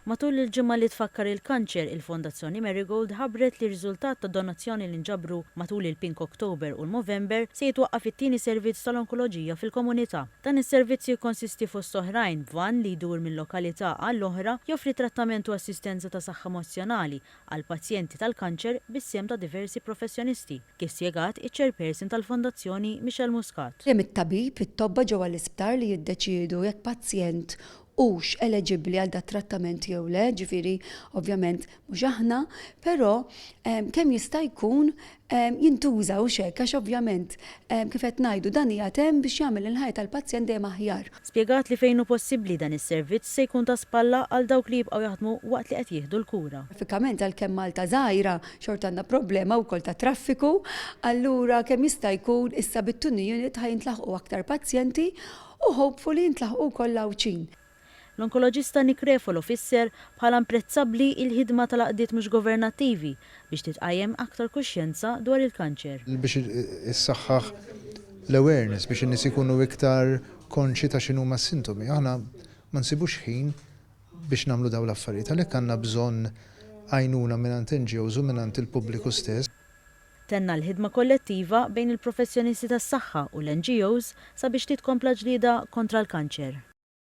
Matul il-ġimgħa li tfakkar il-kanċer, il-Fondazzjoni Marigold ħabbret li riżultat ta' donazzjoni li nġabru matul il-Pink October u l-Movember se jitwaqqaf it-tieni servizz tal-onkoloġija fil-komunità. Dan is-servizz jikkonsisti fost oħrajn b'van li jdur minn lokalità għal oħra joffri trattament u assistenza ta' saħħa emozzjonali għal pazjenti tal-kanċer bis-sehem ta' diversi professjonisti, kif spjegat iċ-Chairperson tal-Fondazzjoni Michelle Muscat. Hemm it-tabib, it-tobba ġewwa l-isptar li jiddeċiedu jekk pazjent hux eleġibbli għal dat-trattament jew le, ġifieri ovvjament mhux aħna, però kemm jista' jkun jintuża hux hekk għax ovvjament kif qed ngħidu dan qiegħed hemm biex jagħmel il-ħajja tal-pazjent dejjem aħjar. Spjegat li fejn hu possibbli dan is-servizz se jkun ta' spalla għal dawk li jibqgħu jaħdmu waqt li qed jieħdu l-kura. Traffikament għalkemm Malta żgħira xorta għandna problema wkoll ta' traffiku, allura kemm jista' jkun issa bit-tunnel unit ħa jintlaħqu aktar pazjenti u hopefully jintlaħqu wkoll l-Għawdxin. L-onkoloġista Nick Refolo fisser bħala imprezzabbli il-ħidma tal-għaqdiet mhux governattivi biex titqajjem aktar kuxjenza dwar il-kanċer. Biex issaħħaħ l-awareness, biex in-nies ikunu iktar konxji ta' x'inhuma s-sintomi. Aħna ma nsibux ħin biex nagħmlu dawn l-affarijiet, għalhekk għandna bżonn għajnuna mingħand NGOs u mingħand il-pubbliku stess. Tenna l-ħidma kollettiva bejn il-professjonisti tas-saħħa u l-NGOs sabiex titkompla l-ġlieda kontra l-kanċer.